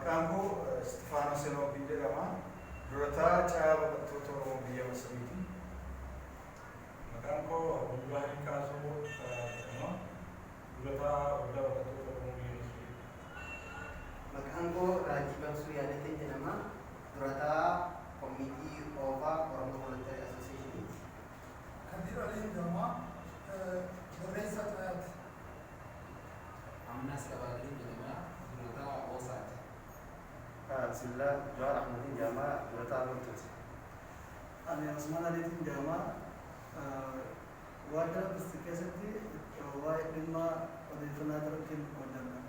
Maqaan koo Istifaanos Henookin jedhama. Durataa Caayaa Baqattoota Oromoo biyya Masriiti. Maqaan koo Abdulbaarii Kaasoo jedhama. Durataa Waldaa Baqattoota Oromoo biyya Masriiti. Maqaan koo Raajii Baqsuu Yaadateen jedhama. Durataa Community OVA, Oromo Voluntary Associationiiti. Kadir Aliin jedhama. Barreessaa Caayaati. Amnas Qabaadiriin jedhama. Durataa OSAati. Bismillah, Jawaar Ahmadiin jedhama. Durataa Loltuuti. Ani Osmaan Aliitiin jedhama. Waajjira Pisti keessatti waa'ee dhimma odeeffannoo irratti hojjenna.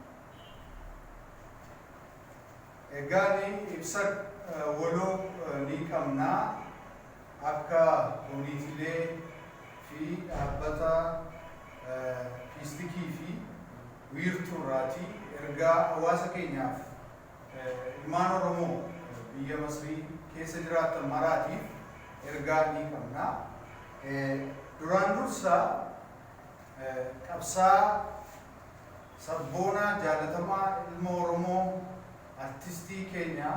Egaa ibsa waloo ni qabnaa akka koominiitiilee fi dhaabbata piistikii fi wiirtuurraatii ergaa hawaasa keenyaaf, ilmaan Oromoo biyya Masrii keessa jiraatan maraatiif ergaa ni qabna. Duraan dursa qabsaa sabboonaa jaalatamaa ilma Oromoo, artistii keenya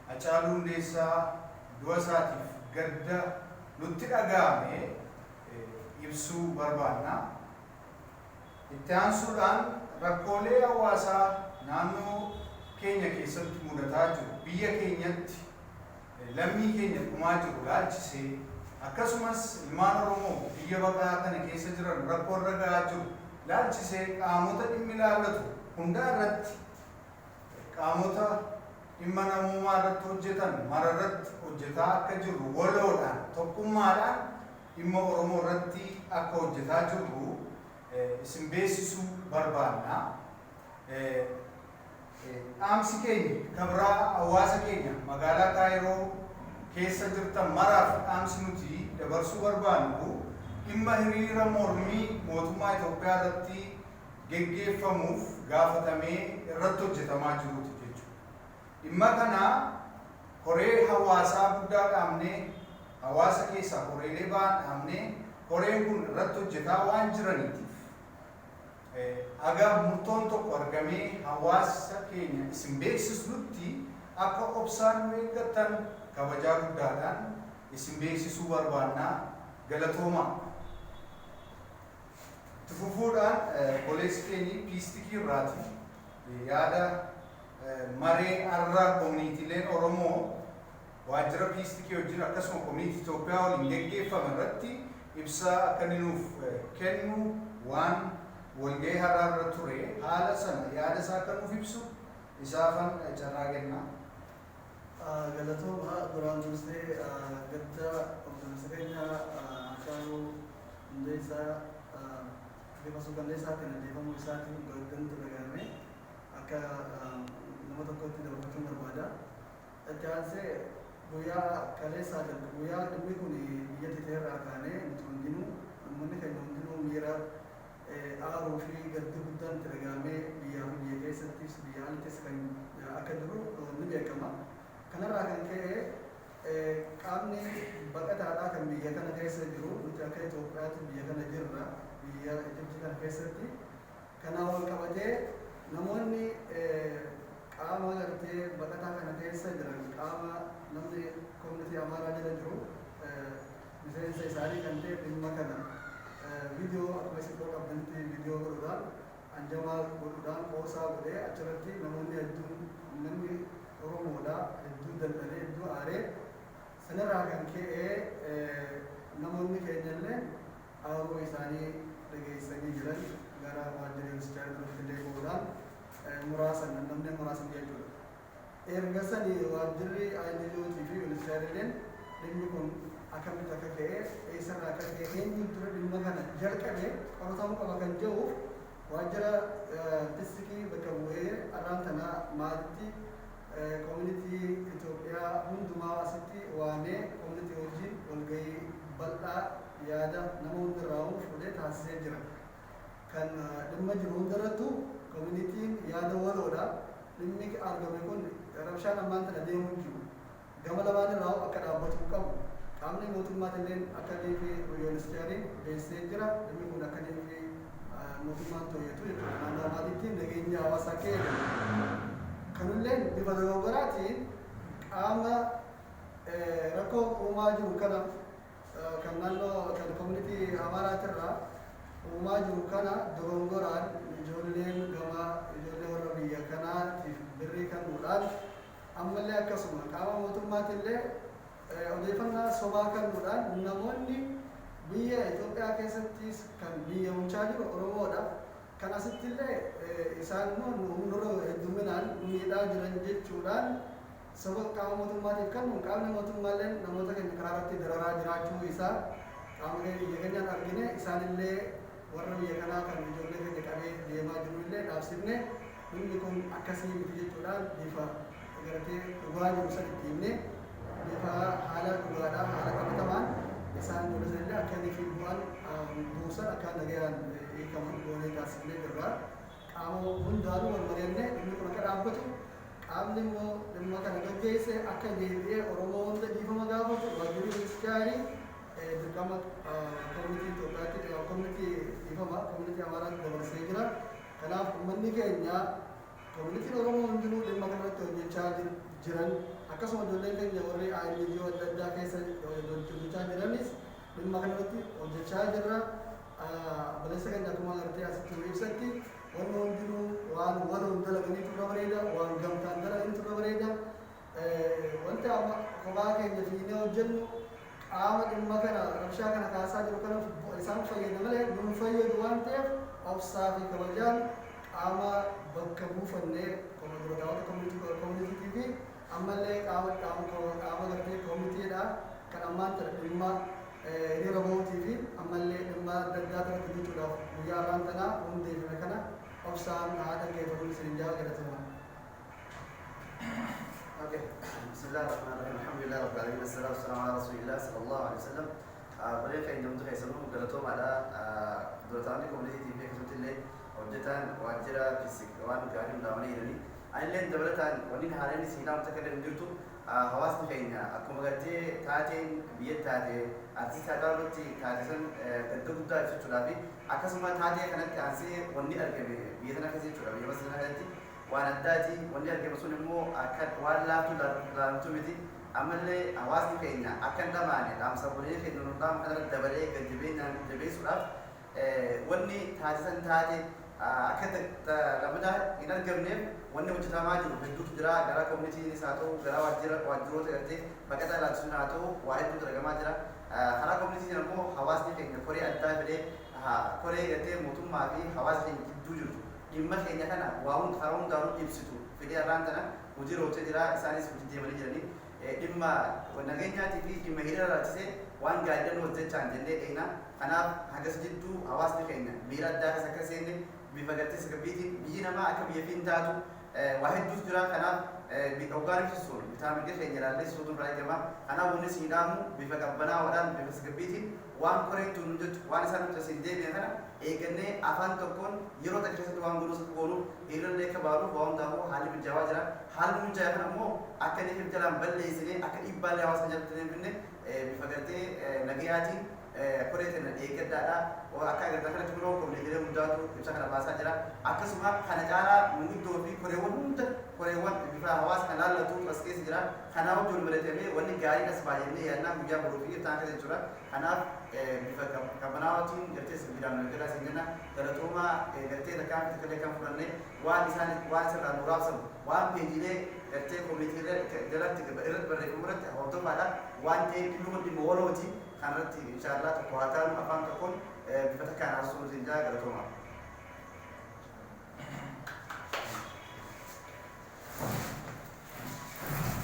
Hacaaluu Hundeessaa du'a isaatiif gadda nutti dhaga'ame ibsuu barbaanna. Itti aansuudhaan rakkoolee hawaasaa naannoo keenya keessatti mudataa jiru, biyya keenyatti lammii keenya dhumaa jiru laalchisee, akkasumas ilmaan Oromoo biyya baqaa kana keessa jiran rakkoo irra gahaa jiru laalchisee, qaamota dhimmi ilaallatu hundaa irratti, qaamota dhimma namoomaa irratti hojjetan mara irratti hojjetaa akka jirru, waloodhaan, tokkummaadhaan dhimma Oromoo irratti akka hojjetaa jirru isin beeksisuu barbaanna. Dhaamsi keenya kabraa hawaasa keenya magaalaa Kaayiroo keessa jirtan maraaf dhaamsi nuti dabarsuu barbaannu dhimma hiriira mormii mootummaa Itoophiyaa irratti geggeeffamuuf gaafatamee irratti hojjetamaa jiruuti jechuudha. Dhimma kana koree hawaasaa guddaa dhaabnee, hawaasa keessaa koreelee ba'an dhaabnee, koreen kun irratti hojjetaa waan jiraniitiif, haga murtoon tokko argamee hawaasa keenya isin beeksisnutti akka obsaan nu eeggattan kabajaa guddaadhaan isin beeksisuu barbaannaa. Galatoomaa. Itti fufuudhaan obboleessi keenyi piistikii irraati yaada maree har'a koominiitiileen Oromoo waajjira piistikii wajjin akkasuma koominiitii Itoophiyaa waliin geggeeffame irratti ibsa akka inni nuuf kennu, waan walgahii har'aa irra ture haala sana yaada isaa akka nuuf ibsu isaafan carraa kenna. Galatooma. Duraan dursee gadda obboleessa keenya Haacaaluu Hundeessaa bifa suukanneessaatiin ajjeefamuu isaatiin gaddantu dhagahame akka nama tokkotti dabarfachuun barbaada. Itti aansee guyyaa kaleessaa jalqabe, guyyaa dhimmi kun biyyatti ta'erraa kaanee, nuti hundinuu, uummanni keenya hundinuu miira aaruu fi gaddi guddaan itti dhaga'amee biyyaa fi biyya keessattis biyya alattis kan akka jiru ni beekama. Kanarraa kan ka'e qaamni baqataadhaa kan biyya kana keessa jiru, nuti akka Itoophiyaatti biyya kana jirra, biyya Ijiptii kana keessatti. Kanaan wal qabatee namoonni qaama gartee baqataa kana keessa jiran, qaama namni community Amaaraa jala jiru, miseensa isaanii kan ta'e dhimma kana viidiyoo akkuma isin quba qabdanitti viidiyoo godhuudhaan, anjamaa godhuudhaan, qoosaa godhee, achirratti namoonni hedduun, uummanni Oromoodha hedduu dallanee, hedduu aaree, sanarraa kan ka'e namoonni keenyallee aaruu isaanii dhageessanii jiran, gara waajjira UNHCR duratti illee bahuudhaan muraasan, namni muraasan jechuudha. Erga sani waajjirri ILO'tii fi UNHCR illeen dhimmi kun akkamitti akka ka'e, eessarraa akka ka'e, eenyu dura dhimma kana jalqabe qoratamuu qaba kan jedhuuf waajjira pistikii bakka bu'ee arraan tana maalitti community Itoophiyaa hundumaa asitti waamee community wajjin walgahii bal'aa yaada nama hundarraa fuudhee taasisee jira. Kan dhimma jiru hundarrattu communityn yaada waloodha. Dhimmi argame kun, rabshaan ammaan tana deemuu jiru, gama lamaan irraa akka dhaabbatuu qabu qaamni mootummaatillee akka inni fi UNHCR'n beeksisee jira. Dhimmi kun akka inni fi mootummaan to'atu jechuudha. Naannoo maaliitti nageenya hawaasaa akka eegamu. Kanulleen bifa dogoggoraatiin qaama rakkoo uumaa jiru kana, kan naannoo kan community Amaaraatirraa uumaa jiru kana, dogongoraan ijoolleen gama ijoollee warra biyya kanaatiif birrii kennuudhaan, ammallee akkasuma qaama mootummaatillee odeeffannaa sobaa kennuudhaan, namoonni biyya Itoophiyaa keessattis kan biyya bulchaa jiru Oromoodha. Kan asittillee isaan immoo nurra hedduminaan miidhaa jiran jechuudhaan saba qaama mootummaatiif kennuun, qaamni mootummaallee namoota keenya karaa irratti dararaa jiraachuu isaa qaama biyya keenyaan argine. Isaanillee warra biyya kanaa kan ijoollee keenya qabee deemaa jiru illee dhaabsifne, dhimmi kun akkasii miti jechuudhaan bifa gartee dhugaa jiru sanitti himne, bifa haala dhugaadhaa, haala qabatamaan isaan ijoollee sanillee akka inni fi bu'an buusan, akka nagayaan hiikaman goonee taasifnee jirra. Qaama hundaanuu wal mari'annee dhimmi kun akka dhaabbatu, qaamni immoo dhimma kana gaggeesse akka deebi'ee Oromoo hunda dhiifama gaafatu, waajjirri ministeerii dirqama community Itoophiyaatti, community, dhiifama, community Amaaraatti dabarsee jira. Kanaaf uummanni keenya, communityn Oromoo hundinuu dhimma kanarratti hojjechaa jiran, akkasuma ijoolleen keenya warri INGO adda addaa keessa hojjechaa jiranis dhimma kanarratti hojjechaa jirra. Baleessa keenya akkuma agartee asitti nu ibsatti, wanni hundinuu waan waloon dalaganiitu irra bareeda, waan gamtaan dalaganiitu irra bareeda. Wanti amma kophaa keenya fiinee hojjennu qaama dhimma kana rabshaa kana kaasaa jiru kana isaan fayyada malee nun fayyadu waan ta'eef, obsaa fi kabajaan qaama bakka buufannee dura community fi ammallee qaama gartee communitydha kan ammaan tana dhimma hiriira bahuutii fi ammallee dhimma adda addaa irratti hojjechuudhaaf guyyaa har'aan tanaa hundeeffame kana obsaan haa dhaggeeffamu isin jaa. Galatoomaa. Okay. بسم الله الرحمن الرحيم، الحمد لله رب العالمين، الصلاة والسلام على رسول الله صلى الله عليه وسلم. Baree keenya hundi keessanuu galatoomaadha. Dura community fi akkasumatti illee hojjetaan waajjira waan gaarii hundaa'anii jiranii. Anillee dabalataan wanni haaraan isin ilaalu takka illee hin jirtu. Hawaasni keenya akkuma gartee taateen biyya taate artiistii Haacaaluu taate san gadda guddaa ibsachuudhaa fi akkasuma taatee kanatti aansee wanni argame biyya tana keessa jechuudha, biyya sana keessatti waan addaati. Wanni argame sun immoo akka waan laaftuu laalamtu miti. Ammallee hawaasni keenya akka hin dhamaane dhaamsa bulee keenya nu dhaama kanarratti dabalee gad jabeenyaan jabeessuudhaaf, wanni taasisan taate akka lammataa hin argamneef wanni hojjetamaa jiru hedduutu jira. Gara communitynis haa ta'u, gara waajjira waajjiroota gartee baqataa ilaalchisuun haa ta'u, waa hedduutu argamaa jira. Karaa communityn immoo hawaasni keenya koree addaa fidee, koree gartee mootummaa fi hawaasa keenya gidduu jirtu, dhimma keenya kana waa hunda karaa hundaanuu ibsitu fidee har'aan tana hojii roobsee jira. Isaanis hojii deemanii jiranii dhimma nageenyaatii fi dhimma hiriira ilaalchisee waan gaariidhaan hojjechaan jennee dheena. Kanaaf hagas jidduu hawaasni keenya miira addaa keessa akka seenne, bifa gartee tasgabbiitiin biyyi namaa akka biyya fiin taatu waa hedduutu jira. Kanaaf hoggaan ibsisuun bitaa mirga keenya ilaallee suutu irraa eegama. Kanaaf wanni isin dhaamu bifa qabbanaa'oodhaan, bifa tasgabbiitiin, waan koreen tun jettu, waan isaan nuti asiin deebi'an kana eegannee, afaan tokkoon yeroo takka keessatti waan godhus akka goonu, hiriirallee akka baanuuf waa hundaafuu haalli mijaawaa jira. Haalli mijaa'aa kana immoo akka inni jalaan balleessinee, akka dhiibbaallee hawaasa jalatti hin finne, bifa gartee nagayaatiin koree kana eeggadhaadha. Akka agartan kanatti kunoo communitylee hundaatu ibsa kana baasaa jira. Akkasuma kana caalaa manguddoo fi koreewwan hunda, koreewwan bifa hawaasa kana laallatu as keessa jira. Kanaaf wajjin mari'atamee wanni gaariin as baay'annee yaadnaa guyyaa boruu fi iftaan keessa jechuudha. Kanaaf bifa qabbanaawaatiin gartee sibiilaan eeggadhaa isin jenna. Galatoomaa. Gartee tarkaanfii takka illee kan fudhanne, waan isaan waan isirraa nu raabsamu, waan peejiilee gartee community jalatti irratti barreeffamu irratti hordofaadha. Waan ta'eef dhimmi kun dhimma walooti. Kanarratti inshaallah tokko haa taanu, afaan tokkoon bifa takkaan haasofuu isin jaa. Galatoomaa.